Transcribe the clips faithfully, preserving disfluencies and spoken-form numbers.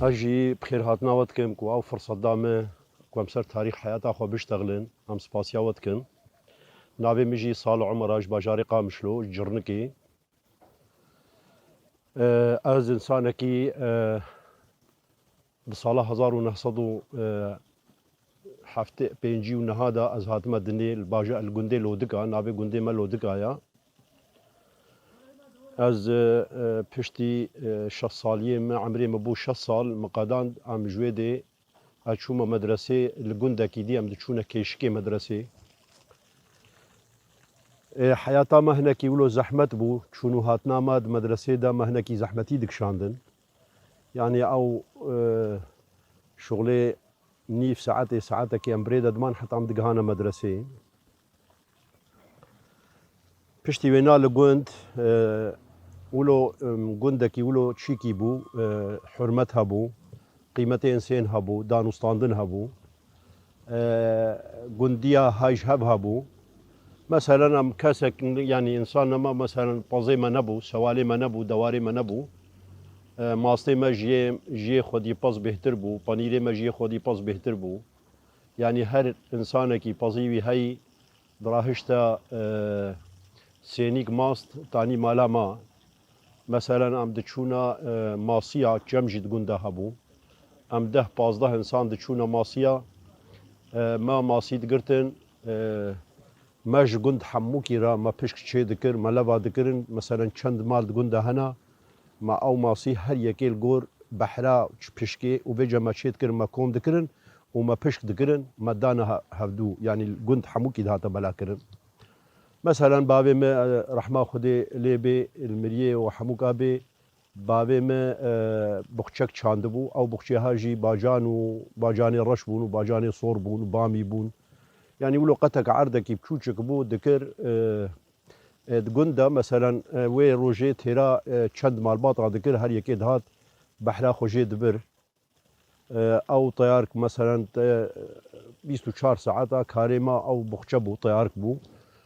Ez jî bi xêr hatina we dikim ku ew firset da me ku em ser tarîx heyata xwe biştexilin. Em spasiya we dikin. Navê min jî Salih Omer e, ji bajarê Qamişlo, ji Cirnikê. E, ez insanekî, e, di sala hezar û neh sed û heftê pêncî û neha de ez hatime dinê li baja-, li gundê Lodika, navê gundê me Lodika ya. Ez, e, e, piştî, e, şeş saliyê me, emrê me bû şeş sal, me qedand, em ji wê dê ez çûme medresê, li gundekî dî em diçûne kêşikê medresê. E, heyata me hinekî wilo zehmet bû, çûn û hatina me di medresê de me hinekî zehmetî dikişandin. Yanî ew, e, şuxulê nîv saetê, saetekê em bi rê de diman heta em digihane medresê. Piştî wêna li gund, e, wilo, em, gundekî wilo çîkî bû, e, hurmet hebû, qîmetê insên hebû, danûstandin hebû. E, gundiya hay ji hev hebû. Meselen em kesek, yanî însan nema, meselen pezê me nebû, sewalê me nebû, dewarê me nebû. E, mastê me ji yê, ji yê xwedî pez bêhtir bû, penîrê me ji yê xwedî pez bêhtir bû. Yanî her însanekî pezî wî heyî, dirahişta, e, sênîk mast tanî mala ma. Meselen em diçûna, e, masiya, çem jî di gunda hebû. Em deh pazdeh însan diçûna masiya, e, me masî digirtin, e, me ji gund hemûkî re me pişk çê dikir, me leva dikirin, meselen çend mal di gunda hene, me ew masî her yekê li gor behra pişkê û vêca me çê dikirin, me kom dikirin û me pişk dikirin, me dane he-, hevdû, yanî gund hemûkî dihate belakirin. Meselen bavê me, e, rehma Xwedê lê bê, li miriyê û hemûka bê, bavê me, e, buxçek çandibû. Ew buxçeha jî bacan û bacanê reş bûn û bacanê sor bûn û bamî bûn. Yanî wilo qetek erdekî biçûçik bû, dikir, e, e, di gund de, meselen, e, wê rojê têra, e, çend malbata dikir, her yekê dihat behra xwe jê dibir. E, ew teyark, meselen, te bîst û çar saeta karê me ew buxçe bû, teyark bû.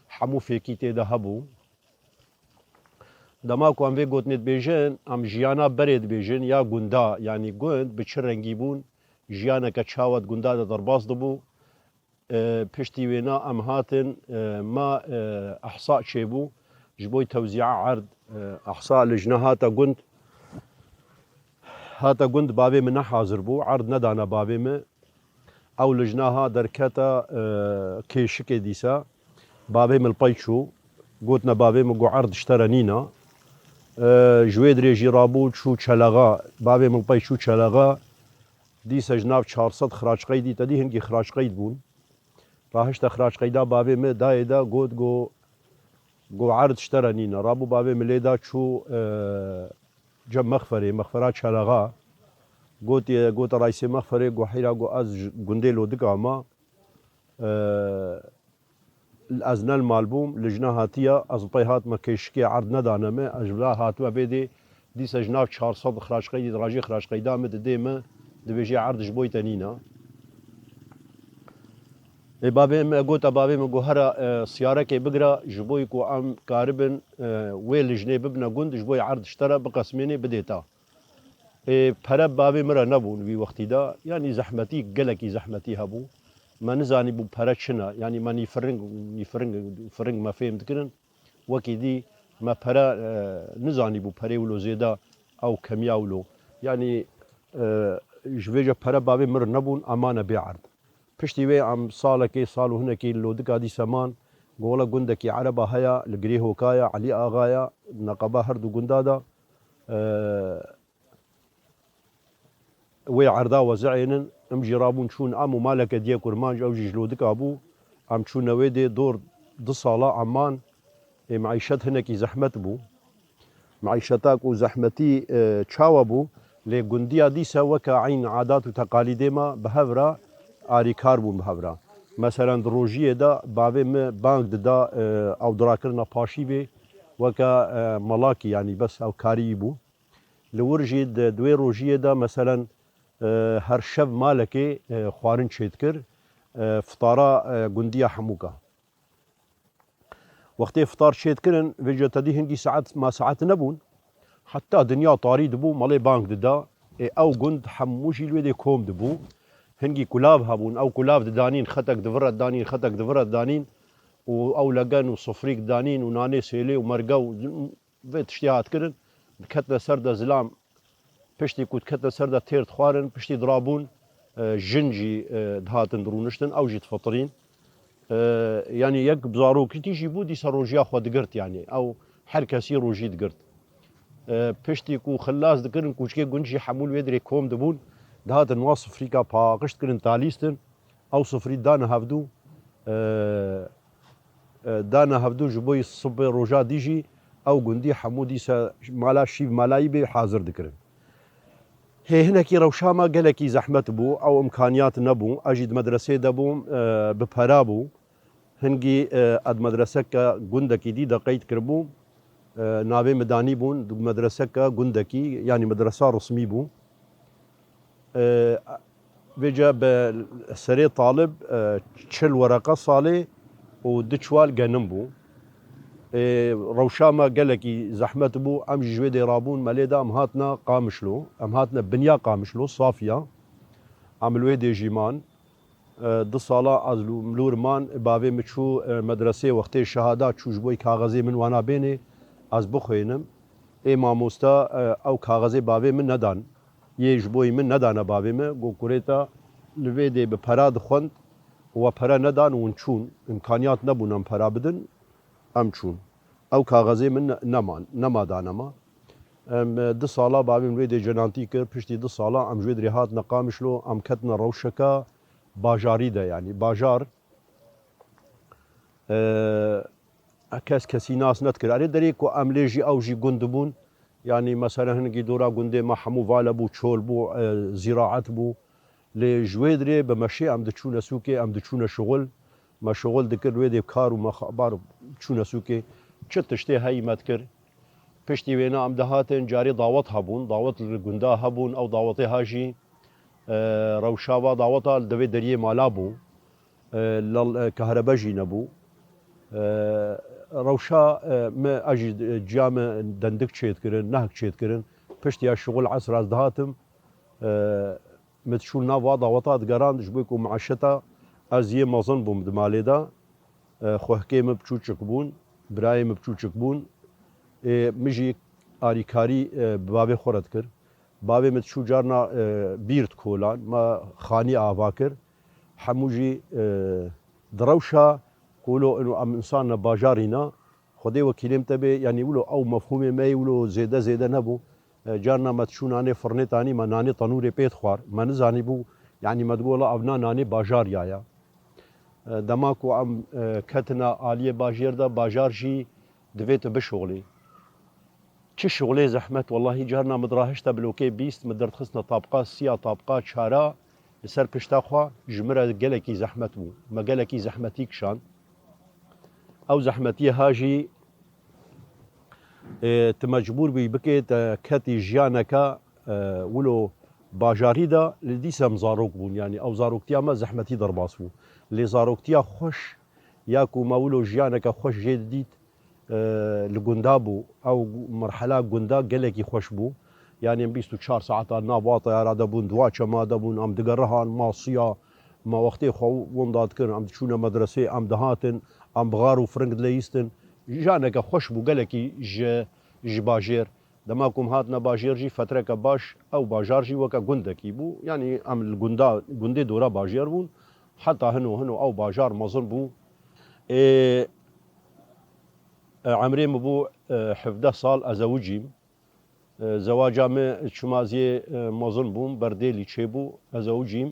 Hemû fêkî tê de hebû. Dema ku em vê gotinê dibêjin, em jiyana berê dibêjin ya gunda, yanî gund bi çi rengî bûn, jiyaneke çawa di gunda de derbas dibû. E, piştî wêna em hatin, e, ma, e, ehsa çêbû, ji bo tewzîa erd, e, ehsa lijne hate gund, hate gund, bavê min nehazir bû, erd nedane bavê min. Ew lijne ha derkete, e, kêşikê dîsa. Bavê min li pey çû, gotine bavê min, got erd ji te re nîne. E, ji wê dirêjî rabû çû çelexa, bavê min li pey çû çelexa. Dîsa ji nav çar sed xiraçqeydî, te dî hingî xiraçqeyd bûn. Rahişte xiraçqeyda bavê min dayê de, got, go, go erd ji te re nîne. Rabû bavê min lê da çû, e, cem mexferê, mexfera çelexa. Gotiye, gote raîsê mexferê, go heyra, go ez ji gundê Lodika me. E, ez ne li mal bûm, lijne hatiye, ez bi pey hatime kêşikê erd nedane min, ez ji vila hatime vê dê, dîsa ji nav çar sed xiraçqeydî, di rajê xiraçqeyda min didê min, dibêjê erd ji bo te nîne. Ê bavê min, gote bavê min, got here, e, siyarekê bigire, ji bo ku em karibin, e, wê lijnê bibine gund, ji bo erd ji te re biqesmênê bidê te. Ê, pere bavê min re nebûn wî wextî de. Yanî zehmetî, gelekî zehmetî hebû. Me nizanîbû pere çi ne. Yanî me nîfiring, nîfiring, firing me fêm dikirin. Wekî dî me pere, e, nizanîbû perê wilo zêde ew kemiya wilo. Yanî, e, ji vê ce pere bavê min re nebûn, em mane bê erd. Piştî wê em salekê, sal û hinekî li Lodika dîsa man. Go wele gundekî ereba heye, li Girê Hoka ye, Elî Axa ye, neqeba her du gunda de. E, wê erda we zi'ênin, em jî rabûn çûn am û maleke diye kurmanc, ew jî ji Lodika bû. Em çûne wê dê dor du sala em man. Ê, meîşet hinekî zehmet bû. Meîşeta ku zehmetî, e, çawa bû? Lê gundiya dîsa weke eyn adat û teqalîdê me bi hev re arîkar bûn bi hev re. Meselen di rojiyê de bavê min bang dida, e, ew dirakirina paşîvê weke, e, melakî, yanî bes ew karî bû. Li wir jî di, di wê rojiyê de, meselen, e, her şev malekê, e, xwarin çêdikir, e, fitara, e, gundiya hemûka. Wextê fitar çêdikirin, vêca te dî hingî saet, ma saet nebûn. Heta dinya tarî dibû, malê bang dida. Ê, ew gund hemû jî li wê dê kom dibû. Hingî kulav hebûn, ew kulav didanîn, xetek di vir re didanîn, xetek di vir re didanîn û ew legen û sifrîk didanîn û nanê sêlê û merge û vê tiştê hat kirin. Diketine ser de zilam, piştî ku diketine ser de têr dixwarin, piştî dirabûn, e, jin jî, e, dihatin dirûniştin, ew jî difitirîn. E, yanî yek bi zarokîtî jî bû, dîsa rojiya xwe digirt, yanî ew her kesî rojî digirt. E, piştî ku xilas dikirin, kûçikê gund jî hemû li wê dirê kom dibûn, dihatin wan sifrîka paqij dikirin, talîstin, ew sifrî dane hevdû, e, e, dane hevdû ji bo sibê roja dî jî ew gundî hemû dîsa mala şîv malayî bê hazir dikirin. Hê hinekî rewşa me gelekî zehmet bû, ew imkaniyat nebû. Ez jî di medresê de bûm, e, bi pera bû. Hingî, e, ez di medreseke gundekî dî de qeyd kiribûm. E, navê min danîbûn di medreseke gundekî, yanî medresa resmî bû. E, vêce bi serê talib, e, çil wereqa salê û du çuwal genim bû. E, rewşa me gelekî zehmet bû. Em jî ji wê dê rabûn, me lê da em hatine Qamişlo. Em hatine binya Qamişlo, Safiya. Em li wê dê jî man. E, du sala ez li, li wir man, bavê min çû, e, medresê, wextê şehada çû ji bo kaxezê min wana bênê, ez bixwênim. Ê mamosta, e, ew kaxezê bavê min nedan. Yê ji bo min nedane bavê min. Got, kurê te li vê dê bi pera dixwend, we pere nedan û hûn çûn. Îmkaniyat nebûn em pera bidin, em çûn. Ew kaxezê min ne-, neman, nema dane me. Em, e, du sala bavê min wê dê cenantî kir, piştî du sala em ji wê dirê hatine Qamişlo, em ketine rewşeke bajarî de, yanî bajar, e, kes kesî nas nedikir. Erê derê ku em lê jî ew jî gund bûn. Yanî mesela hingî dora gundê me hemû vale bû, çol bû, e, zîraet bû. Lê ji wê dirê bi meşê em diçûne sûkê, em diçûne şixul. Me şixul dikir, wê dê kar û me xebar çûne sûkê. Çi tiştê heyî me dikir. Piştî wêna em dihatin, carê dawet hebûn. Dawet li gunda hebûn, ew dawetê ha jî, e, rewşa va daweta li devê deriyê mala bû. E, lal, e, kahrebe jî nebû. E, rewşa, e, me, ez jî, e, ciya me dendik çêdikirin, nehk çêdikirin. Piştî ya şixul esra ez dihatim. E, me diçûn nav va daweta digerand, ji bo ku meşeta ez yê mezin bûm di malê de. E, xwehkê me biçûçik bûn, birayê me biçûçik bûn. E, min jî arîkarî, e, bi bavê xwe re dikir. Bavê min diçû carna, e, bîr dikolan, me xanî ava kir. Hemû jî, e, di rewşa ku wilo ino em însan ne bajarî ne, Xwedê wekîlê min te bê, yanî wilo ew mefhûmê me yê wilo zêde zêde nebû. E, carna me diçû nanê firnê tanî, me nanê tenûrê pê dixwar. Me nizanîbû, yanî me digot, wela ev na nanê bajarya ya. E, dema ku em, e, ketine aliyê bajêr de, bajar jî divê tu bişuxulî. Çi şixulê zehmet, wellahî carna min dirahişte bilokê bîst, min derdixistine tabqa siya, tabqa çara, li ser pişta xwe ji min re gelekî zehmet bû. Me gelekî zehmetî kişand. Ew zehmetiyê ha jî, e, tu mecbûr bûyî bikê, te ketî jiyaneke, e, wilo bajarî de, li dîsa em zarok bûn. Yanî ew zaroktiya me zehmetî derbas bû. Lê zaroktiya xweş, ya ku me wilo jiyaneke xweş jê didît, e, li gunda bû. Ew merhela gunda gelekî xweş bû. Yanî em bîst û çar saeta nav wa teyara de bûn, di wa çema de bûn, em digerihan, masiya, me wextê xwe winda dikirin, em diçûne medresê, em dihatin, em bi xar û firing dileyîstin. Jiyaneke xweş bû, gelekî ji, ji bajêr. Dema ku em hatine bajêr jî fetreke baş, ew bajar jî weke gundekî bû. Yanî em li gunda, gundê dora bajêr bûn. Heta hino hino ew bajar mezin bû. Ê, e, emrê min bû, e, hevdeh sal ez ewicîm. E, zewaca min çima ez yê, e, mezin bûm, berdêlî çêbû, ez ewicîm.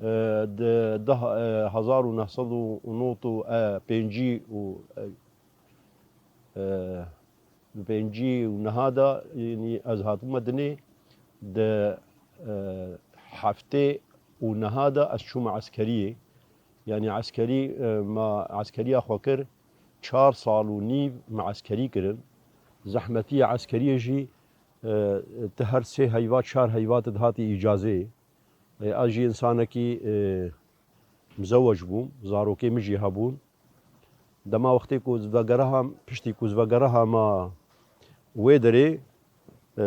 E, di deh, e, hezar û neh sed û nod û, e, pêncî û, e, e, pêncî û neha de, yanî ez hatime dinê, di, e, heftê û neha de ez çûme eskeriyê. Yanî eskerî, e, me eskeriya xwe kir, çar sal û nîv me eskerî kirin. Zehmetiya eskeriyê jî, e, tu her sê heyva, çar heyva tu dihatî îcazeyê. E, ez jî însanekî, e, mizewec bûm, zarokê min jî hebûn. Dema wextê ku ez vegeriham, piştî ku ez vegerihama wê derê, e,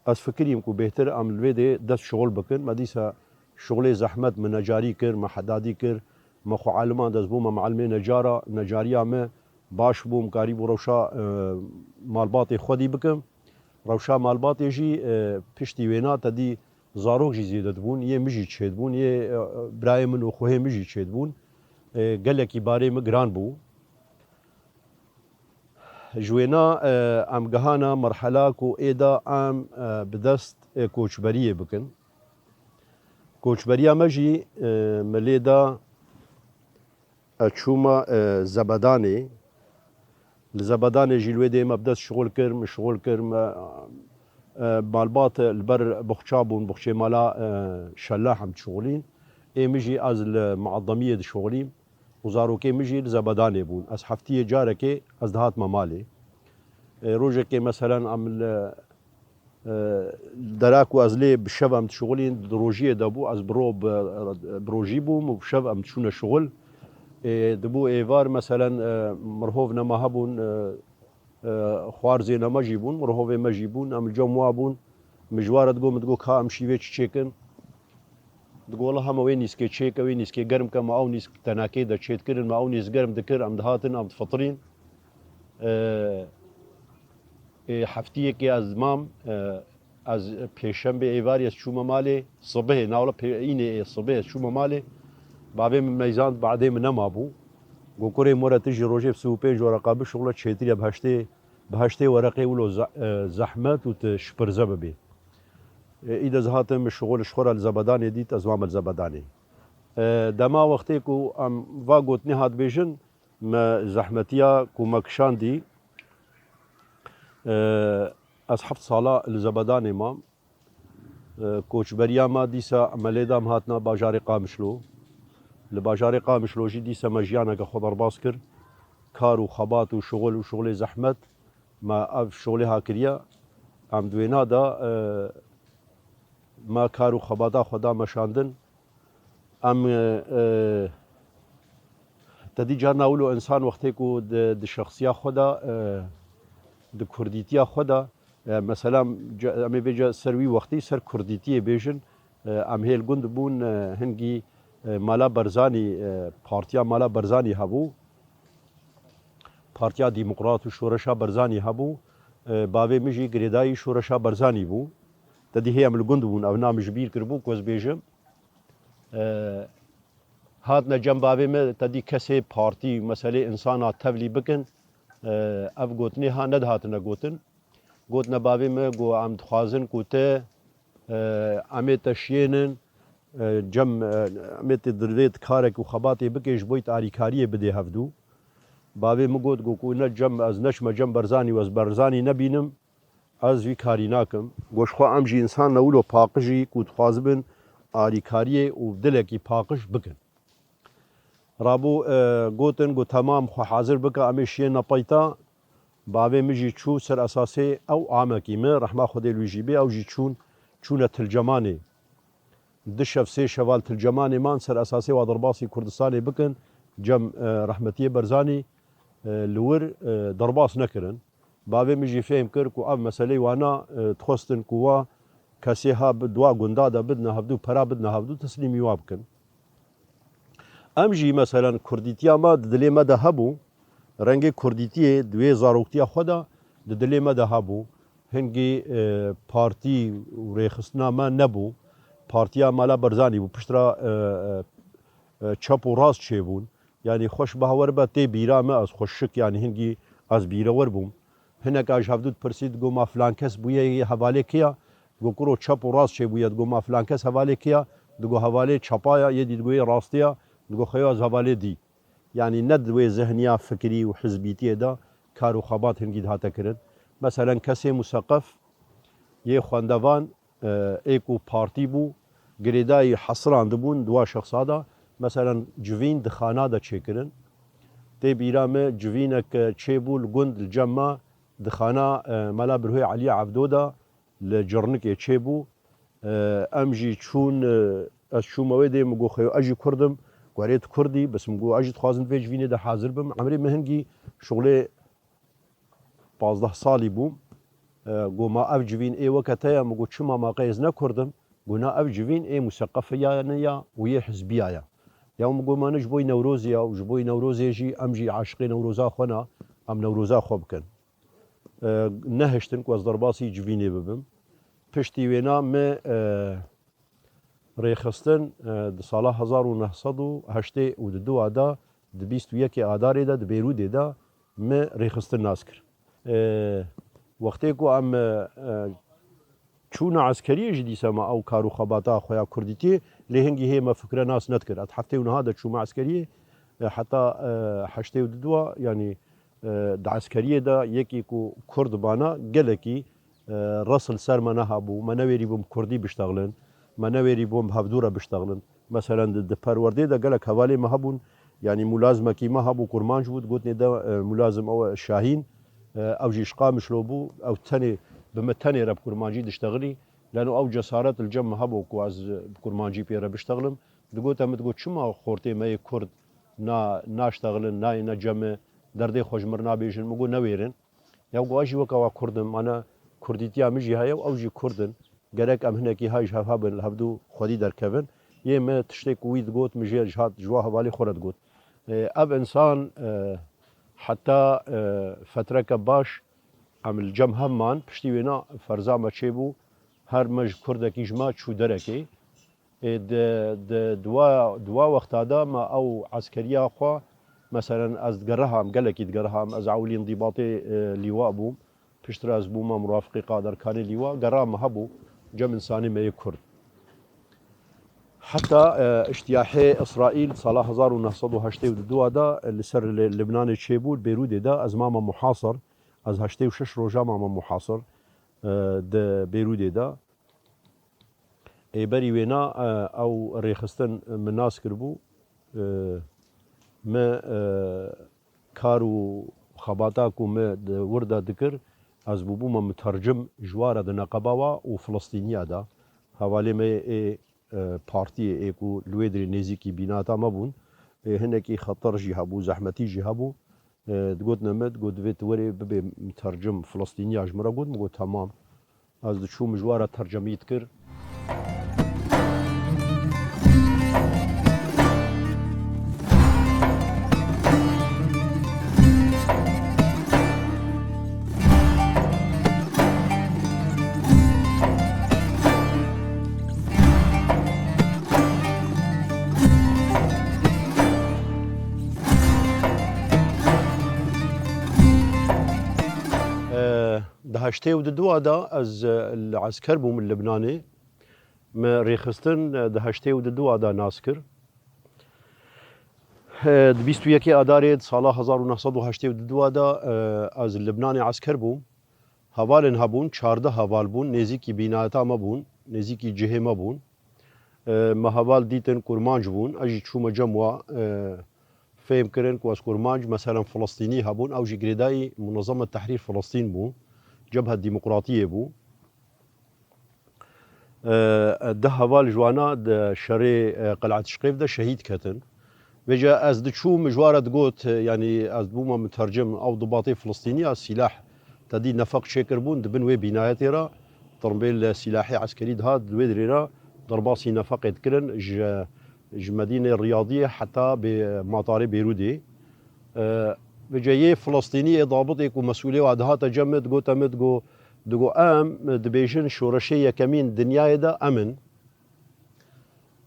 Ez fikirîm ku bêhtir em li vê dê dest şixul bikin. Me dîsa şixulê zehmet, min necarî kir, me hedadî kir, me xwe aliman dest bû, me mialimê necara, necariya me baş bû, min karîbû rewşa, e, malbatê xwedî bikim. Rewşa malbatê jî, e, piştî wêna te dî zarok jî zêde dibûn, yê min jî çêdibûn, yê, e, birayê min û xwehê min jî çêdibûn. E, gelekî barê min giran bû. Ji wêna, e, em gihana merhela ku êda em, e, bi dest, e, koçberiyê bikin. Koçberiya me jî, e, me lê da, e, çûma, e, Zebedanê. Li Zebedanê jî li wê dê me bi dest şixul kir, min şixul kir, me, e, malbat li ber boxça bûn, boxçê mala, e, Şellah em dişixulîn. Ê min jî ez li Miademiyê dişixulîm. û zarokê min jî li Zebedanê bûn. Ez heftiyê carekê ez dihatime malê. E, rojekê meselen em li, e, dera ku ez lê bi şev em dişixulîn, di rojiyê de bû, ez bi ro bi, bi rojî bûm û bi şev em diçûne şixul. E, dibû êvar meselen, e, mirhov nema hebûn, e, e, xwarzê nema jî bûn, mirhovê me jî bûn, em li cem wa bûn. Min ji wa re digot, min digot, ka em şîvê çi çêkin? Digot, wela hema wê nîskê çêke, wê nîskê germ ke, me ew nîsk tenekê de çêdikirin, me ew nîsk germ dikir, em dihatin, em difitirîn. E, ê, heftiyekê ez mam, e, ez pêşembe êvarî ez çûme malê, sibihê, na wela pê-, înê ê sibihê ez çûme malê. Bavê min meyzand, badê min nema bû. Got, kurê more, tu jî rojê bi sî û pênc wereqa bişuxule, çêtir e bi heştê, bi heştê wereqê wilo ze-, e, zehmet û tu şipirze bibê. E, îde ez hatim, min şixul ji xwe re li Zebedanê dît, ez mam li Zebedanê. E, dema wextê ku em va gotinê hat bêjin, me zehmetiya ku me kişandî, e, ez heft sala li Zebedanê mam. E, koçberiya me dîsa me lê da, em hatina bajarê Qamişlo. Li bajarê Qamişlo jî dîsa me jiyaneke xwe derbas kir. Kar û xebat û şixul û şixulê zehmet me ev şixulê ha kiriye. Em di wêna de, e, me kar û xebata xwe da meşandin. Em, e, e, te dî carna wilo însan wextê ku di, di şexsiya xwe de, e, di kurdîtiya xwe de, e, mesela, ca-, em ê vêca ser wî wextî ser kurdîtiyê bêjin, e, em hêl gund bûn, e, hingî, e, Mala Barzanî, e, partiya Mala Barzanî hebû, Partiya Demokrat û Şoreşa Barzanî hebû, e, bavê min jî girêdayî Şoreşa Barzanî bû. Te dî hê em li gund bûn, ev na min ji bîr kiribû ku ez bêjim. E, hatine cem bavê me, te dî kesê partî, meselê însana tevlî bikin, e, ev gotinê ha nedihatine gotin. Gotine bavê me, got, em dixwazin ku te, e, em ê te şiyênin, e, cem, e, em ê te di vê karek û xebatê bikê, ji bo te alîkariyê bidê hevdû. Bavê min got, got ku ne cem, ez neçime cem Barzanî û ez Barzanî nebînim, ez vî karî nakim. Got, ji xwe em jî însan ne wilo paqijî ku dixwazibin alîkariyê û dilekî paqij bikin. Rabû, e, gotin, got, temam, xwe hazir bike, em ê şiyên nepeyta. Bavê min jî çû ser esasê ew amekî min, rehma Xwedê li wî jî bê, ew jî çûn, çûne Tilcemanê. Du şev, sê şeval Tilcemanê man, ser esasê wa derbasî Kurdistanê bikin, cem, e, rehmetiyê Barzanî, e, li wir, e, derbas nekirin. Bavê min jî fêhm kir ku ev meseleyê wana, e, dixwestin ku wa kesê ha bi dua gunda de bidine hevdû, pera bidine hevdû, teslîmî wa bikin. Em jî, meselen, kurdîtiya me di dilê me de hebû, rengê kurdîtiyê di wê zaroktiya xwe de di dilê me de hebû. Hingî, e, partî û rêxistina me nebû. Partiya Mala Barzanî bû, piştre, e, e, e, çep û rast çêbûn. Yanî xweş bawer be tê bîra me, ez xweşik, yanî hingî ez bîrewer bûm. Hinek a ji hevdû dipirsî, digo, ma filan kes bûye, yê hevalê kê ya? Digo, kuro, çep û rast çêbûye. Digo, ma filan kes hevalê kê ya? Digo, hevalê çepa ya, yê dî digo, yê rastê ya. Digo, xeyo ez hevalê dî. Yanî ne di wê zehniya fikirî û hizbîtiyê de kar û xebat hingî dihate kirin. Meselen, kesê museqef, yê xwendevan, e, ê ku partî bû, girêdayî hesirandibûn di wa şexsa de, meselen, civîn di xana de çêkirin. Tê bîra me civînek, e, çêbû li gund, li cem me, di xana, e, Mela Birhoyê Eliyê Evdo de li Cirnikê çêbû. E, em jî çûn, e, ez çûme wê dê, min got, xeyo, ez jî Kurd im. Got, erê, tu Kurd î, bes min got, ez jî dixwazim di vê civînê de hazir bim. Emrê min hingî şixulê pazdeh salî bû. E, go ma ev civîn ê weke te ye, min got çima ma qey ez ne Kurd im? Go na ev civîn ê museqefiyane ya û yê hizbiya ya. Ya min got ma ne ji bo Newrozê ya û ji bo Newrozê jî em jî aşiqê Newroza xwe ne, em Newroza xwe bikin. E, nehiştin ku ez derbasî civînê bibim. Piştî wêna min, e, rêxistin, e, di sala hezar û neh sed û heştê û du de, di bîst û yekê Adarê de, di Bêrûdê de min rêxistin nas kir. E, wextê ku em, e, e, çûna eskeriyê jî dîsa me ew kar û xebata xwe ya kurdîtiyê, lê hingî hê me fikre nas nedikir. Ez heftê û neha de çûme eskeriyê, e, heta, e, heştê û du, yanî, e, di eskeriyê de yekî ku kurd bana gelekî, e, res li ser me nehabû. Me newêrîbûn bi kurdî biştexilin. Me newêrîbûn bi hevdû re biştexilin. Meselen di, di perwerdê de gelek hevalê me hebûn. Yanî mulazimekî me hebû, kurmanc bû, digotinê de, e, mulazim ew e Şahîn, e, ew jî ji Qamişlo bû, ew tenê, bi min tenê re bi kurmancî diştexilî. Leno ew cesaret li cem min hebû ku ez bi kurmancî pê re biştexilim. Digot, em, digot, çima xortê me yê kurd na-, naştexilin, nayêne cem min, derdê xwe ji min re nabêjin? Min got, newêrin. Ya got, ez jî weke we kurd im, mane kurdîtiya min jî heye û ew jî kurd in. Gerek em hinekî hay ji hev hebin, li hevdû xwedî derkevin. Yê min tiştê ku wî digot, min jê ji hat, ji wa hevalê xwe re digot. E, ev însan, e, heta, e, fetreke baş em li cem hev man, piştî wêna ferza me çêbû, her me ji kurdekî ji me çû derekê. Ê, di, di, di wa, di wa wexta de me ew eskeriya xwe, meselen, ez digeriham, gelekî digeriham, ez ewilî îndîbatê, e, lîwa bûm, piştre ez bûme murafiqê qaderkanê lîwa, gera me hebû, cem însanê me yê kurd. Heta, e, îştiyahê Îsraîl sala hezar û neh sed û heştê û du de, e, li ser Li-, Libnanê çêbû, li Bêrûdê de ez mame muhasir, ez heştê û şeş roja mame muhasir, e, di Bêrûdê de. Ê berî wêna, e, ew rêxistin min nas kiribû. E, min, e, kar û xebata ku min di wir de dikir, ez bûbûme mutercim ji wa re di neqeba wa û Filistîniya de. Hevalê me ê, e, partiyê ê ku li wê dirê nêzîkî bînata me bûn, ê hinekî xeter jî hebû, zehmetî jî hebû. E, digot, Nemed, got, divê tu werê bibê mutercim Filistîniya ji min re. Got, min got, temam. Ez diçûm ji wa re tercemî dikir. E, di heştê û du de ez, e, li esker bûm li Libnanê. Me rêxistin, e, di heştê û du de nas kir. E, di bîst û yekê Adarê di sala hezar û neh sed û heştê û du de, e, ez li Libnanê esker bûm. Hevalên hebûn, çardeh heval bûn, nêzîkî bînayeta me bûn, nêzîkî cihê me bûn. E, me heval dîtin kurmanc bûn, ez jî çûme cem wa, e, fêm kirin ku ez kurmanc, meselen Filistînî hebûn, ew jî girêdayî Munezeme Tehrîr Filistîn bû, Cebhe Demokratiyê bû. E, deh heval ji wana di şerê, e, Qel'et Şqêf de şehîd ketin. Vêca ez diçûm, ji wa re digot, e, yanî ez dibûme mutercim, ew dibatê Filistînî ya sîlah te dî nefeq çêkiribûn, di bin wê bînayetê re tirmbêl sîlahê eskerî dihat, di wê dirê re derbasî nefeqê dikirin ji, ji Medînê Riyadiyê heta bê, matarê Bêrûdê. E, vêca yê Filistînî ê dabitê ku mesûlê wa dihate cem min, digote min, digo, digo, em dibêjin şoreşê yekemîn dinyayê de em in.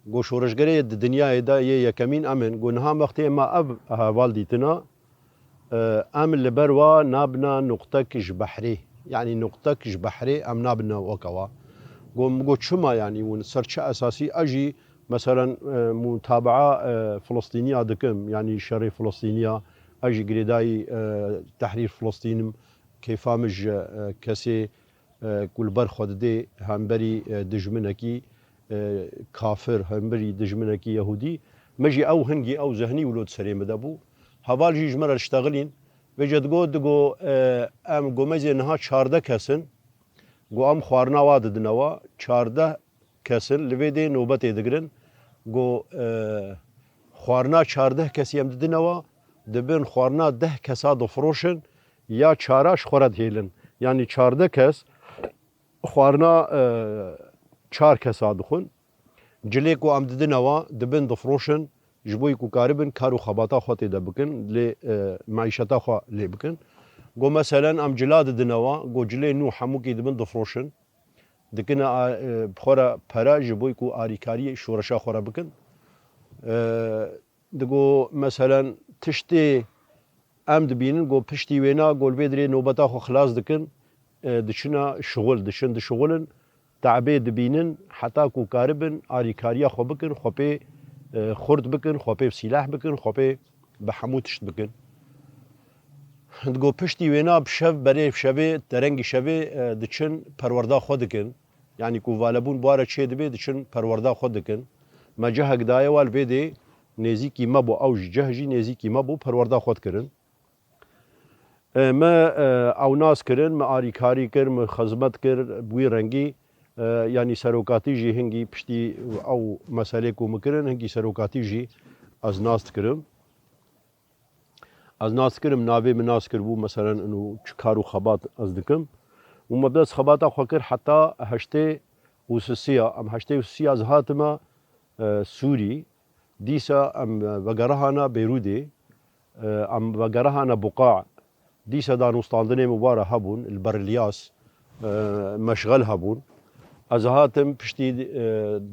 Go şoreşgerê di dinyayê de yê yekemîn em in. Go niha wextê me ev heval dîtina, e, em li ber wa nabina nuqtek ji behrê. Yanî nuqtek ji behrê em nabine weke wa. Go, min go çima, yanî hûn ser çi esasî? Ez jî meselen, e, mutabaa, e, Filistîniya dikim, yanî şerê Filistîniya, ez jî girêdayî, e, Tehrîr Filistîn im, kêfa min ji, e, kesê, e, ku li ber xwe didê hemberî, e, dijminekî, e, kafir, hemberî dijminekî yehûdî. Me jî ew hingî, ew zehnî wilo di serê min de bû. Heval jî ji me re diştexilîn. Vêca digot, digo, e, em gomezê niha çardeh kes in. Go em xwarina wa didine wa. Çardeh kes in, li vê dê nobetê digirin. Go, e, xwarina çardeh kesî em didine wa, dibin xwarina deh kesa difiroşin, ya çara ji xwe re dihêlin. Yanî çardeh kes xwarina, e, çar kesa dixwin. Cilê ku em didine wa, dibin difroşin, ji bo ku karibin kar û xebata xwe tê de bikin, lê, e, meîşeta xwe lê bikin. Go meselen em cila didine wa, go cilê nû hemûkî dibin difroşin. Dikine, a, e, bi xwe re pere ji bo ku arîkariyê şoreşa xwe re bikin. E, Digo, meselen, tiştê em dibînin, go piştî wêna, go li vê dirê nobeta xwe xilas dikin, e, diçina şixul, diçin dişixulin, te'bê dibînin, heta ku karibin arîkariya xwe bikin, xwe pê, e, xurt bikin, xwe pê sîleh bikin, xwe pê bi hemû tişt bikin. Digo, piştî wêna bi şev, berê şevê, derengî şevê, e, diçin perwerda xwe dikin. Yanî ku valebûn bi wa re çê dibe, diçin perwerda xwe dikin. Me cehek daye wa li vê dê nêzîkî me bû, ew jî ceh jî nêzîkî me bû, perwerda xwe dikirin. E, me, e, ew nas kirin, me arîkarî kir, me xizmet kir, bi wî rengî, e, yanî serokatî jî hingî piştî ew meselê ku min kirin, hingî serokatî jî ez nas dikirim. Ez nas kirim, navê min nas kiribû, meselen, û çi kar û xebat ez dikim. Û me bi dest xebata xwe kir heta heştê û sisiya. Em heştê û sisiya ez hatime, e, Sûrî. Dîsa em vegerihana Beyrûdê. E, em vegerihana Buqa. Dîsa danûstandinê min wara hebûn, li Ber Ilyas, e, meşxel hebûn. Ez hatim piştî, e,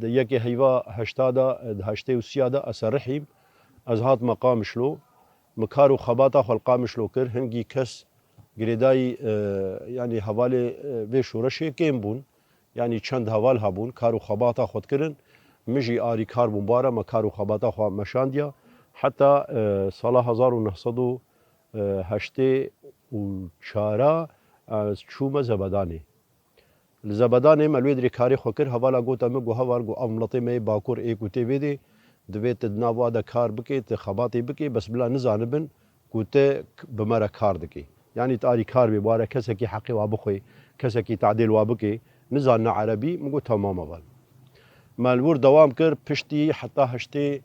di yekê heyva heşta de, e, di heştê û sisiya de ez serihîm. Ez hatime Qamişlo. Min kar û xebata xwe li Qamişlo kir. Hingî kes girêdayî, e, yanî hevalê, e, vê şoreşê kêm bûn. Yanî çend heval hebûn, kar û xebata xwe dikirin. Min jî arîkar bûm, bara me kar û xebata xwe meşandiya. Heta, e, sala hezar û neh sed û heştê û çar ez çûme Zebedanê. Li Zebedanê me li wê dirê karê xwe kir, hevala gote min, got, heval, got, ev miletê me yê Bakur ê ku tê vê dê, divê tu di nav wa de kar bikê, tu xebatê bikê, bes bila nizanibin ku tu k-, bi me re kar dikê. Yanî tu arîkar bê, ware kesekî heqê wa bixwê, kesekî tadêl wa bikê, nizanine erebî, min got, temam, heval. Me li wir dewam kir, piştî heta heştê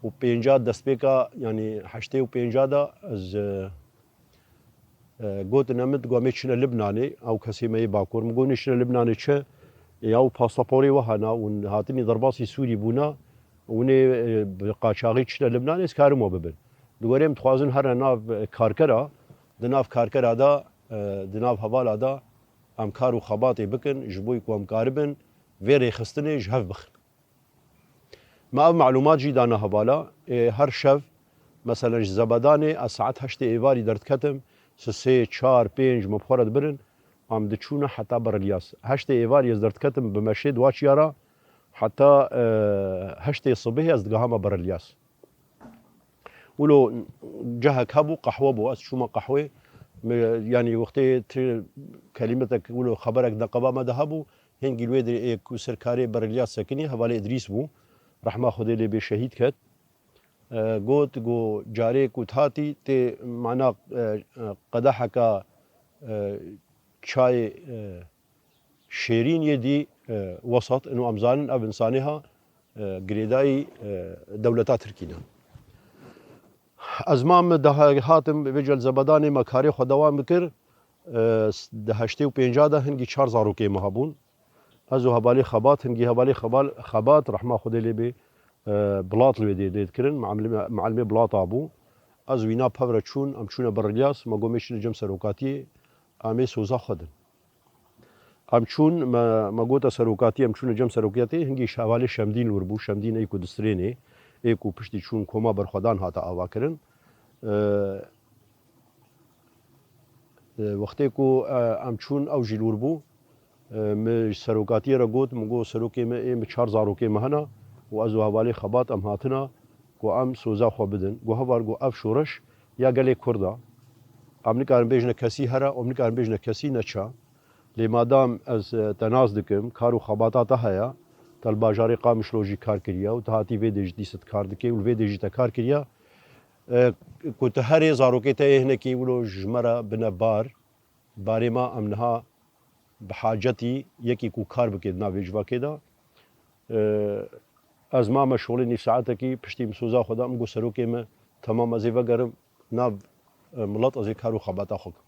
û pênca destpêka, yanî heştê û pênca de ez, e, E, gotine min, digo, em ê çine Libnanê, ew kesê me yê Bakur. Min got, nê çine Libnanê çi? Ya û pasaporê we hene, hûn hatinî derbasî Sûrî bûne, hûn ê, e, bi qaçaxî çine Libnanê, ez karim we bibin. Digo, em dixwazin here nav, e, karkera, di nav karkera de, e, di nav hevala de em kar û xebatê bikin, ji bo ku em karibin vê rêxistinê ji hev bixin. Me ev malûmat jî dane hevala. Ê, her şev, meselen, ji Zebedanê ez saet heştê êvarî derdiketim, sisê, çar, pênc me bi xwe re dibirin, em diçûne heta Ber Ilyas. Heştê êvarî ez derdiketim bi meşê di wa çiya re, heta, e, heştê sibihê ez digihame Ber Ilyas. Wilo cehek hebû, qehwe bû, ez çûme qehwê. Me, yanî wextê ti kelîmetek, wilo xeberek neqeba me de hebû, hingî li wê dirê ê ku serkarê Ber Ilyas sekinî, hevalê Îdrîs bû. Rehma Xwedê lê bê, şehîd ket. E, got, got, carê ku tu hatî, tê mana, e, e, qedeheka, e, çayê, e, şêrîn yê dî, e, wesat. Ino em zanin ev insanê ha, e, girêdayî, e, dewleta Tirkî ne. Ez mam daha hatim vê cel Zebedanê me karê xwe dewam bikir. E, s-, di heştê û pênca de hingî çar zarokê me hebûn. Ez û hevalê Xebat, hingî hevalê Xebal-, Xebat, rehma Xwedê lê bê, e, Bilat li wê dê lê dikirin, mealimê, mealimê Bilata bû. Ez wîna pevre çûn, em çûne Ber Ilyas, me got, em ê çine cem serokatiyê, em ê soza xwe din. Em çûn, me, me gote serokatî, em çûne cem serokatiyê, hingî ş-, hevalê Şemdîn li wir bû, Şemdîn ê ku di Sirênê, ê ku piştî çûn koma berxwedan hate avakirin. E, e, wextê ku, e, em çûn, ew jî li wir bû. E, min ji serokatiyê re got, min got, serokê me ê, min çar zarokê me hene û ez û hevalê Xebat em hatine ku em soza xwe bidin. Got, heval, got, ev şoreş ya gelê Kurd e. Em nikarin bêjine kesî here, em nikarin bêjine kesî neçe. Lê madam ez, e, te nas dikim, kar û xebata te heye, te li bajarê Qamişlo jî kar kiriye û te hatî vê dê jî dîsa kar dikê û li vê dê jî te kar kiriye. E, ku tu herê zarokê te yê hinekî wilo ji me re bine bar, barê me em niha bi hacetî yekî ku kar bike di nav vê civakê de. E, ez mame şolê nîv saetekî, piştî min soza xwe da, min got, serokê me, temam, ez ê vegerim nav, e, milet, ez ê kar û xebata xwe kim.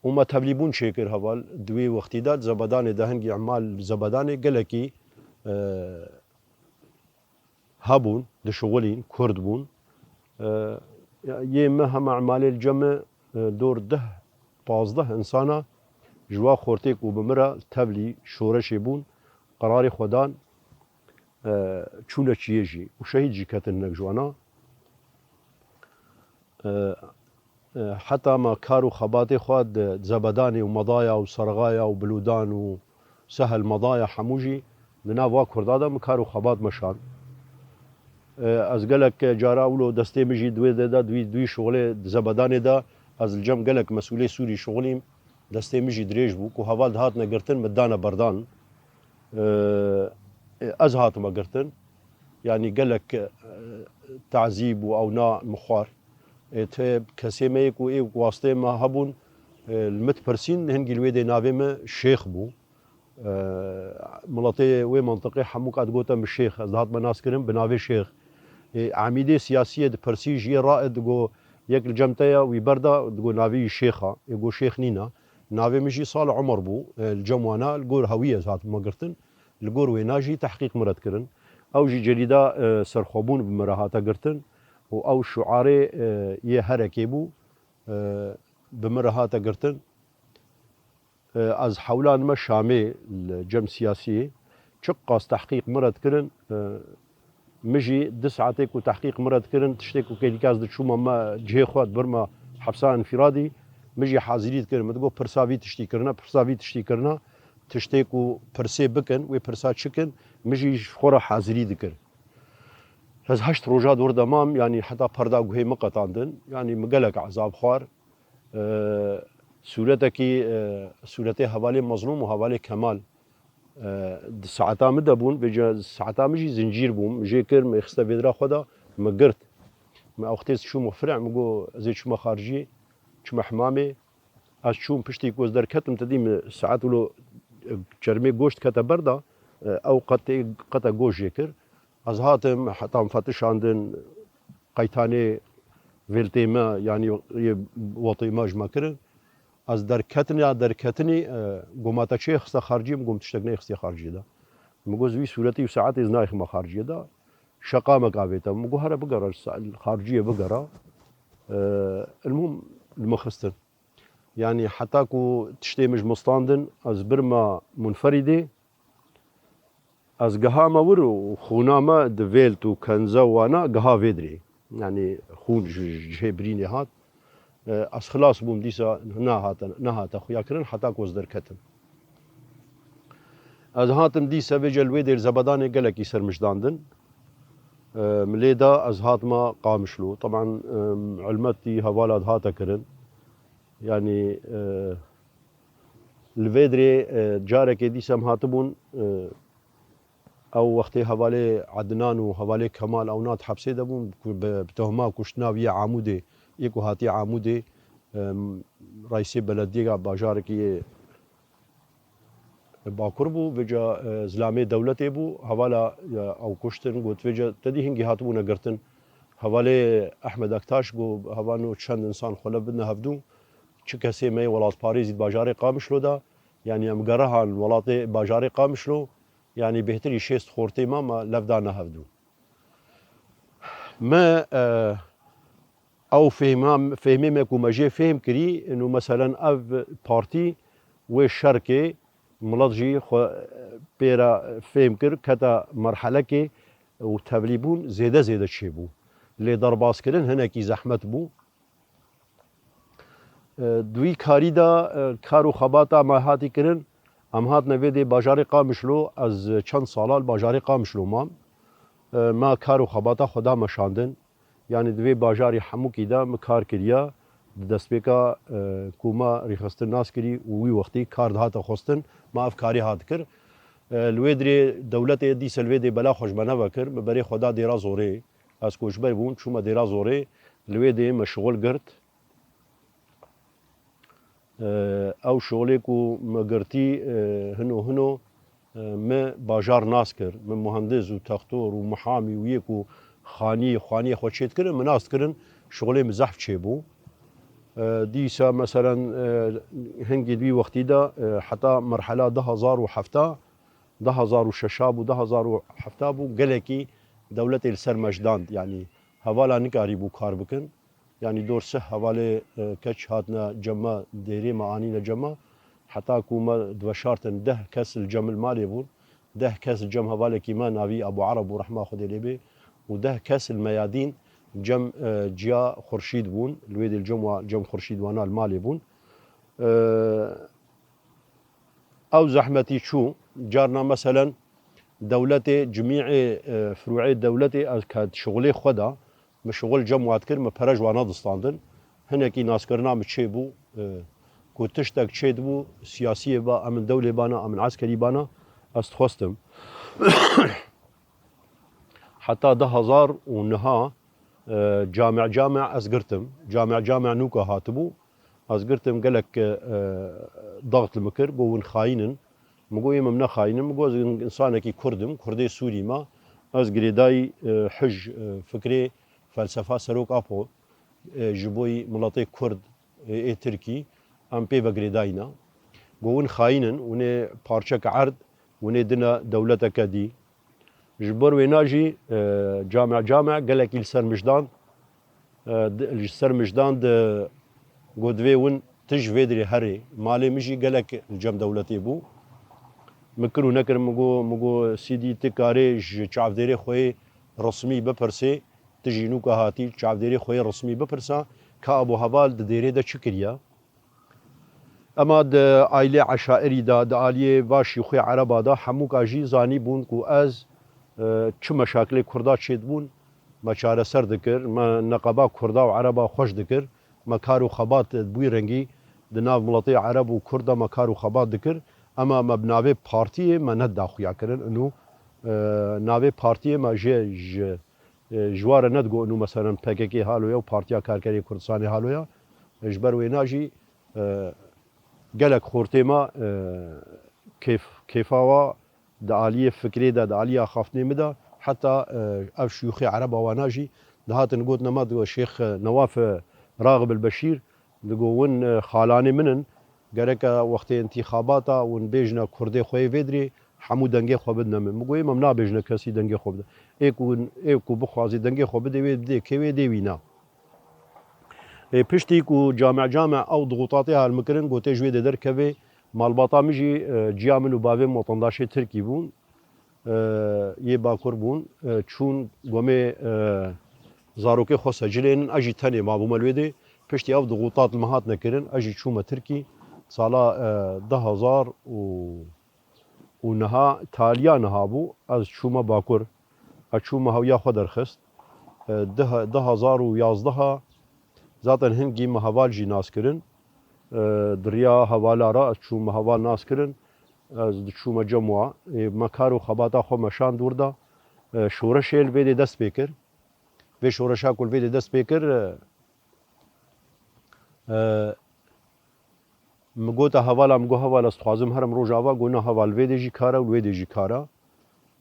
Û me tevlîbûn çêkir heval di wê wextî de, di Zebedanê de hingî emal Zebedanê gelekî, e, hebûn, dişixulîn, Kurd bûn. E, yê me hema emalê li cem me, e, dor deh, pazdeh insana ji wa xortê ku bi min re tevlî şoreşê bûn, qerarê xwe dan, e, çûne çiyê jî û şehîd jî ketin hinek ji wana. E, e, heta me kar û xebatê xwe di Zebedanê û Medaya û Serxaya û Bilûdan û Sehel Medaya hemû jî di nav wa Kurda de min kar û xebat meşand. E, ez gelek cara wilo destê min jî di wê de, de, di wî, di wî şixulê di Zebedanê de ez li cem gelek mesûlê Sûrî şixulîm. Destê min jî dirêj bû ku heval dihatine girtin, min dane berdan. E, ez hatime girtin. Yanî gelek, e, tazîb û ewna min xwar. Ê, te kesê me yê ku ê wastê me hebûn, e, li min dipirsîn, hingî li wê dê navê me Şêx bû. E, miletê wê mentiqê hemû ka digote min Şêx, ez dihatime nas kirin bi navê Şêx. Ê, amîdê siyasiyê dipirsî ji yê rae digo yek li cem te ye, wî berda, digo navê wî Şêx a. Ê, go Şêx nîna. Navê min jî Salih Omer bû. E, li cem wana, li gor hewî ez hatime girtin. Li gor wêna jî tehqîq min re dikirin. Ew jî cerîda, e, serxwebûn bi min re hate girtin û ew şuarê, e, yê herekê bû, e, bi min re hate girtin. E, ez hewlan me Şamê li cem siyasiyê çiqas tehqîq min re dikirin, e, min jî du saetê ku tehqîq min re dikirin, tiştê ku kêlîka ez diçûma me cihê xwe dibirma hepsa înfîradî, min jî hazirî dikirin. Min digot pirsa vî tiştî kirine, pirsa vî tiştî kirine, tiştê ku pirsê bikin, wê pirsa çi kin, min jî ji xwe re hazirî dikir. Ez heşt roja dor de mam, yanî heta perda guhê min qetandin, yanî min gelek ezab xwar. E, sûretekî, e, sûretê hevalê Mezlûm û hevalê Kemal, e, di saeta min de bûn, vêca saeta min jî zincîr bûm, jê kir, min xiste vêdira xwe de, min girt. Min ew xtêz çûm û fireh, min got, ez ê çûme xariciyê, çûme hemamê. Ez çûm piştî ku ez derketim, te dî min saet wilo, e, çermê goşt kete berda, e, ew qetê, qete goşt jê kir. Ez hatim, heta min fetişandin, qeytanê vêltê me, yanî yê wetê me ji me kirin. Ez derketin ya derketinî, e, goma te çê xiste xarciyê, min gom tiştek neyxistê xarciyê de. Min got, wî sûretî û saetê ez nayxime xarciyê de. Şeqamek avête. Min got, here bigere, sa-, xarciyê bigere. E, ilmûm li min xistin. Yanî heta ku tiştê min ji min standin, ez birma munferîdê, ez gihama wir û xûna me di vêlt û kenze wana giha vê dirê. Yanî xûn ji, ji cihê birînê hat. E, ez xilas bûm dîsa nehate, nehate xuya kirin heta ku ez derketim. Ez hatim dîsa vêce li wê dêr Zebedanê gelekî ser min ji dandin. E, min lê da ez hatime Qamişlo. Teban, e, helmetî hevala dihate kirin. Yanî, e, li vê dirê, e, carekê dîsa em hatibûn, e, ew wextê hevalê Ednan û hevalê Kemal ew nat hepsê de bûn, ku bi, bi tohma kuştina wî yê Amûdê, yê ku hatiye Amûdê, e, reîsê belediyê bajarekî yê Bakur bû, vêca, e, zilamê dewletê bû, hevala, e, ew kuştin, got, vêca te dî hingî hatibûne girtin. Hevalê Ehmed Aktaş got, hevano çend insan xwe lev bidine hevdû, çi kesê me yê welatparêzî di bajarê Qamişlo de, yanî em gerihan welatê bajarê Qamişlo, yanî bêhtirî şêst xortê me, me lev dane hevdû. Me, e, ew fêhma-, fêhmê me ku me jê fêhm kirî, ino meselen ev partî wê şerkê milet jî xwe pê re fêhm kir, kete merhelekê û tevlîbûn zêde zêde çêbû. Lê derbazkirin hinekî zehmet bû. E, di wî karî de, e, kar û xebata me hatî kirin. Em hatine vê dê bajarê Qamişlo, ez çend sala li bajarê Qamişlo mam. E, me kar û xebata xwe da meşandin. Yanî di vê bajarî hemûkî de min kar kiriya. Di destpêka, e, ku me rêxistin nas kirî û wî wextî kar dihate xwestin, me ev karî hat kir. E, li wê dirê dewletê dîse li vê dê bela xwe ji me nevekir, min berê xwe da Dêra Zorê. Ez koçber bûm, çûme Dêra Zorê, li wê dê me şixul girt. E, ew şixulê ku me girtî, e, hino hino, e, me bajar nas kir. Me muhendiz û textor û mihamî û yê ku xanî, xaniyê xwe çêdikirin, me nas dikirin, şixulê me zehf çêbû. E, dîsa, meselen, e, hingî di wî wextî de, e, heta merhela du hezar û heft, du hezar û şeş bû, du hezar û heft bû, gelekî dewletê li ser me ji dan, yanî hevala nikarîbû kar bikin. Yanî dor sih hevalê, e, keç hatine cem me, dêrê me anîne cem me. Heta ku me diveşartin, deh kes li cem li malê bûn. Deh kes li cem hevalekî me navî Ebû Ereb bû, rehma Xwedê lê bê, û deh kes li meyadîn cem, e, ciya Xurşîd bûn. Li wê dê li cem wa, cem Xurşîd wana li malê bûn. E, Ew zehmetî çû. Carna, meselen, dewletê, cimîê, e, firûê dewletê, ez ke şixulê xwe de, min şixul cem wa dikir, min pere ji wana distandin. Hinekî naskirina min çêbû, e, ku tiştek çêdibû, siyasiyê ba, em in dewlê bana, em in eskerî bana, ez dixwestim. Heta du hezar û neh, e, came came ez girtim. Came came nûka hatibû. Ez girtim, gelek, e, daxt li min kir, got, hûn xayîn in. Min got, ê, min ne xayîn in. Min got, ez in-, însanekî Kurd im, Kurdê Sûrî me. Ez girêdayî, e, hij, e, fikrê, felsefa Serok Apo, e, ji bo yî miletê Kurd, e, ê Tirkî, em pê ve girêdayî ne. Got, hûn xayîn in, hûn ê parçek erd, hûn ê dine dewleteke dî. Ji ber wêna jî, e, came came gelekî li ser min ji dan, e, di-, li ser min ji dan di got, divê win tu ji vê dirê herê. Malê min jî gelek li cem dewletê bû. Min kir û nekir, min got, min got, Sîdî, tu karê ji çavdêrê xwe yê resmî bipirsê, tu jî nûka hatî çavdêrê xwe yê resmî bipirsa, ka Ebû Heval di dêrê de çi kiriye? Ema di aîlê eşairî de, di aliyê va şîxê ereba de, hemûka jî zanîbûn ku ez, e, çi meşakilê Kurda çêdibûn, me çareser dikir, me neqeba Kurda û Ereba xweş dikir, me kar û xebat bi wî rengî di nav miletê Ereb û Kurd de me kar û xebat dikir. Ema me bi navê partiyê me neda xuya kirin. Ino, e, navê partiyê me jê ji e, ji wa re nedigot, û meselen P K K halo ye û Partiya Karkerê Kurdistanê halo ye. E, ji ber wêna jî, e, gelek xortê me, e, kêf-, kêfa wa di aliyê fikrê de, di aliyê axaftinê min de, heta, e, ev şûyûxê ereba wana jî dihatin gotin me, digot Şêx Newaf, e, Raxib el-Beşîr, digot, win, e, xalanê min in, gereke wextê întîxabata win bêjine kurdê xwe yê vê dirê, hemû dengê xwe bidine min. Min got, ê, me nabêjine kesî dengê xwe bide. Ê ku, ê ku bixwazî dengê xwe bidê wê, bidê kê wê dê wî na. Ê, piştî ku came came ew dixutatê hal min kirin, gotê ji wê dê derkevê, malbata min jî, e, ciya min û bavê min wetendaşê Tirkî bûn, e, yê Bakur bûn, e, çûn gomê, e, zarokê xwe secilênin, ez jî tenê mabûme li wê dê. Piştî ew dixutat li min hatine kirin, ez jî çûme Tirkî. Sala, e, du hezar û û niha, taliya niha bû, ez çûme Bakur. Ez çûme hewiya xwe derxist. E, di he-, du hezar û yazdeh zaten hingî me heval jî nas kirin. E, di riya hevala re ez çûme heval nas kirin. Ez diçûme cem wa. E, me kar û xebata xwe meşand wir de. E, şoreşê li vê dê dest pê kir. Vê şoreşa ku li vê dê dest pê kir, e, e, Min gota hevala, min got, heval, ez dixwazim herim Rojava, got, na heval, vê dê jî kar e û wê dê jî kar e.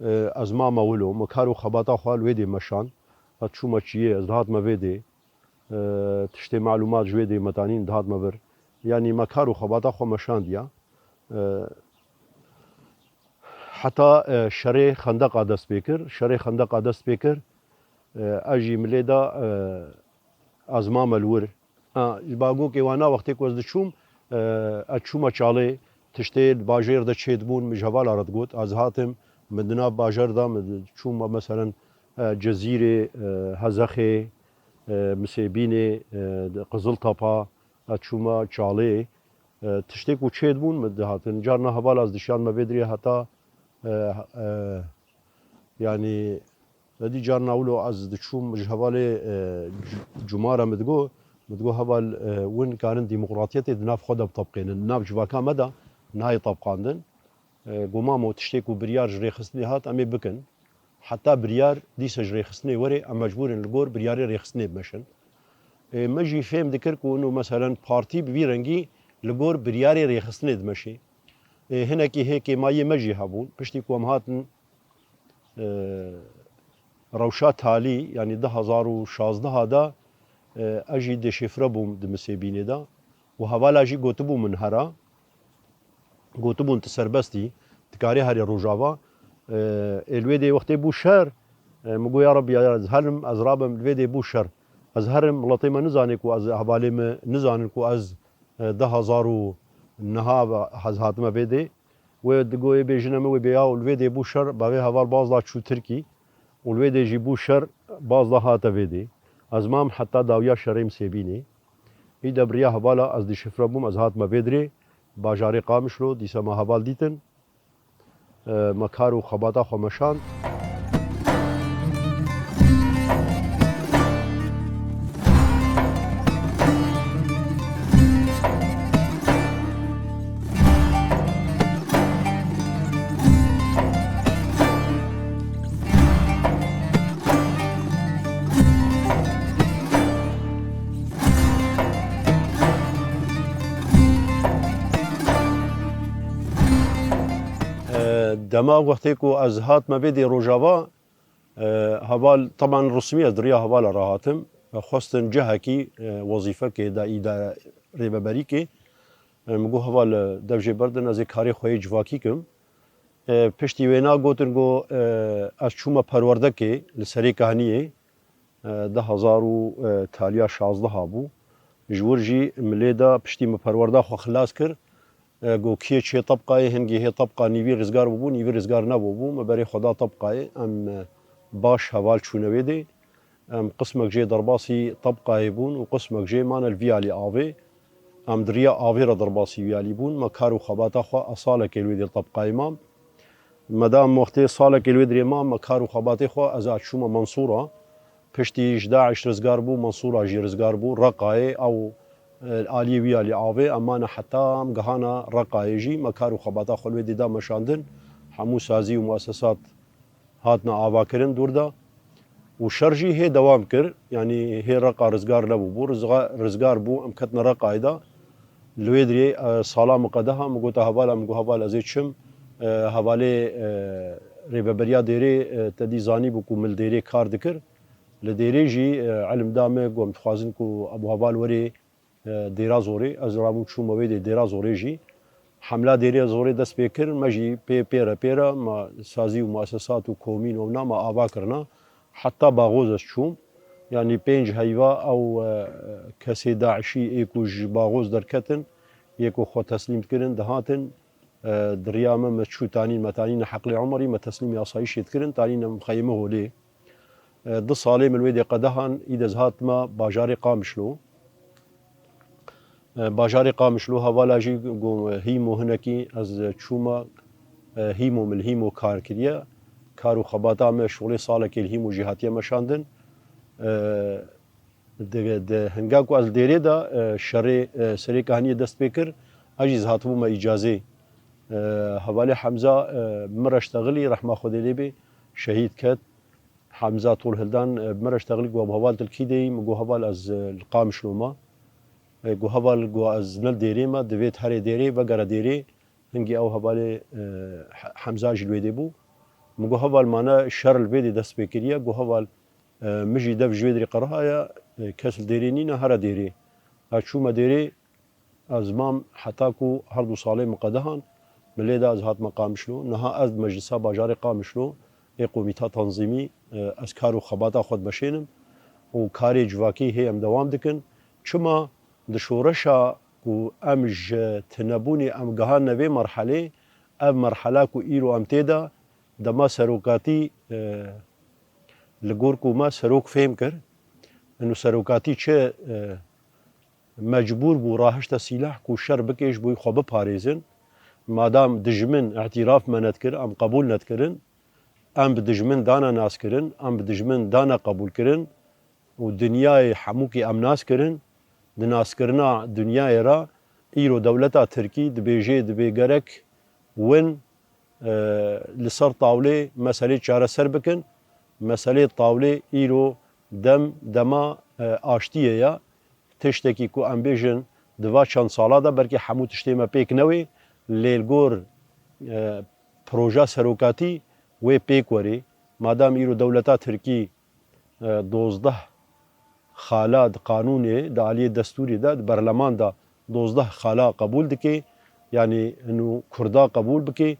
E, ez mame wilo, min kar û xebata xwe li wê dê meşand. Ez çûme çiyê, ez dihatime vê dê. E, tiştê malûmat ji wê dê me tanîn, dihatime vir. Yanî me kar û xebata xwe meşandiya. E, heta, e, şerê Xendeqa dest pê kir. Şerê Xendeqa dest pê kir. E, ez jî min lê da, e, ez mame li wir. Ha, ji bagokê wana wextê ku ez diçûm, e, ez çûme çalê, tiştê li bajêr de çêdibûn, min ji hevala re digot, ez hatim, min di nav bajar de, min çûme, meselen, e, Cezîrê, e, Hezexê, e, Misêbînê, e, Qiziltepa, ez çûme çalê, e, tiştê ku çêdibûn, min dihatin. Carna hevala ez dişiyandime vê dirê heta, e, e, yanî, Edî carna wilo ez diçûm ji hevalê, e, cu-, cumara min digo, min digo, heval, e, win karin demokratiyetê di nav xwe de bitebqênin. Di nav civaka me de nayê tebqandin. E, go mamo, tiştê ku biryar ji rêxistinê hat, em ê bikin. Heta biryar dîsa ji rêxistinê were, em mecbûr in li gor biryarê rêxistinê bimeşin. E, me jî fêm dikir ku ino, meselen, partî bi vî rengî li gor biryarê rêxistinê dimeşê. E, hinekî hêkê ma yê me jî hebûn. Piştî ku em hatin, e, rewşa talî, yanî du hezar û şazdeh de, E, ez jî dêşifre bûm di Misêbînê de û hevala jî gotibû min here. Gotibûn, tu serbest î, dikarî herî Rojava. E, ê li wê dê wextê bû şer. E, min got, ya Rebbi, ya ez herim, ez rabim, li vê dê bû şer. Ez herim, miletê me nizane ku ez, hevalê me nizanin ku ez, e, du hezar û neh ez hatime vê dê. Wê digo, ê bêjine min, wê bê ya, û li vê dê bû şer, bavê heval baz da çû Tirkî. Û li wê dê jî bû şer, baz da hate vê dê. Ez mam heta dawiya şerê Misêbînê. Î de bi riya hevala ez dêşifre bûm, ez hatime vê dirê, bajarê Qamişlo, dîsa me heval dîtin. E, me kar û xebata xwe meşand. E, dema wextê ku ez hatime vê dê Rojava, e, heval, teban resmî ez di riya hevala re hatim. E, xwestin cihekî, e, wezîfekê de îdare rêveberîkê. E, min got, heval, e, dev jê berdin, ez ê karê xwe yê civakî kim. E, piştî wêna gotin, got, e, ez çûme perwerdekê li Serê Kahniyê, e, du hezar û, e, taliya şazdeh bû. Ji wir jî min lê da, piştî min perwerda xwe xilas kir. E, got, kê çê tebqayê, hingê hê tebqa nîvî rizgar bûbû, nîvî rizgar nebûbû. Min berê xwe da tebqayê. Em, e, baş heval çûne wê dê. Em qismek jê derbasî tebqayê bûn û qismek jê mane li vî alî avê. Em di riya avê re derbasî vî alî bûn. Me kar û xebata xwe, ez salekê li wê dê li tebqayê mam. Me da em wextê salekê li wê dirê mam, me kar û xebatê xwe, ez a çûme Mensûra. Piştî ji DAIŞ rizgar bû, Mensûra jî rizgar bû, Reqayê, ew, e, aliyê wî alî avê, em mane heta em gihana Reqayê jî, me kar û xebata xwe li wê dê da meşandin. Hemû sazî û muesesat hatine avakirin dûr de. Û şer jî hê dewam kir, yanî hê Reqa rizgar nebûbû, rizga-, rizgar bû, em ketine Reqayê de. Li wê dirê, e, sala min qedeha, min gota hevala, min got, heval, ez ê çim, e, hevalê, e, rêveberiya dêrê, e, te dî zanîbû ku min li dêrê kar dikir. Li dêrê jî, e, ilim da me, got, em dixwazin ku ev heval werê, e, Dêra Zorê, ez rabûm çûme wê dê Dêra Zorê jî. Hemla Dêrê Zorê dest pê kir, me jî pê, pê re pê re, me sazî û muesesat û komîn û wina me ava kirina. Heta Baxoz ez çûm. Yanî pênc heyva ew, e, kesê DAIŞî ê ku ji Baxoz derketin, yê ku xwe teslîm dikirin, dihatin, e, di riya me, me çû tanîn, me tanîne Heqlê Omerî, me teslîmê asayîşê dikirin, tanîne mixeyê me holê. E, du salê min wê dê qedehan, î de ez hatime bajarê Qamişlo. E, bajarê Qamişlo hevala jî got, hîmo hinekî ez çûme, e, hîmo min, hîmo kar kiriye. Kar û xebata me şolê salekê li hîmo jî hatiye meşandin. E, di, di hinga ku ez li dêrê de, e, şerê, e, Serê Kahniyê dest pê kir, ez jî ez hatibûme îcazê. E, hevalê Hemza, e, min re ştexilî, rehma Xwedê lê bê, şehîd ket. Hemza Tolhildan, e, min re ştexilî, got, heval tu li kî de yî? Min got, heval ez, e, li Qamişlo me. E, got, heval, got, ez ne li dêrê me, divê tu herê dêrê, vegere dêrê. Hingî ew hevalê, e, He-, Hemza jî li wê dê bû. Min got, heval mane şer li vê dê dest pê kiriye. Got, heval, e, min jî dev ji wê dirê qerihaye, e, kes li dêrê nîne, here dêrê. Ez çûme dêrê, ez mam heta ku her du salê min qedihan, min lê da ez hatime Qamişlo. Niha ez di meclisa bajarê Qamişlo ê komîta tanzîmî, e, ez kar û xebata xwe dimeşênim û karê civakî hê em dewam dikin. Çima? Di şoreşa ku em ji tinebûnê em gihanine vê merhelê, ev merhela ku îro em tê de, dema serokatî, e, li gor ku me serok fêm kir, û serokatî çi, e, mecbûr bû rahişte sîleh ku şer bike ji bo xwe biparêzin. Madam dijmin îtîraf me nedikir, em qebûl nedikirin, em bi dijmin dane naskirin, em bi dijmin dane qebûlkirin û dinyayê hemûkî em naskirin. Di naskirina dinyayê re îro dewleta Tirkî dibêje, dibê gerek win, e, li ser tawlê meselê çareser bikin. Meselê tawlê îro dem, dema, e, aştiyê ye. Tiştekî ku em bêjin di va çend sala de belkî hemû tiştê me pêk newê, lê li gor, e, proja serokatî wê pêk werê. Madam îro dewleta Tirkî, e, dozdeh qala di qanûnê, di aliyê destûrê de, di berleman de dozdeh qala qebûl dike, yanî hino kurda qebûl bike,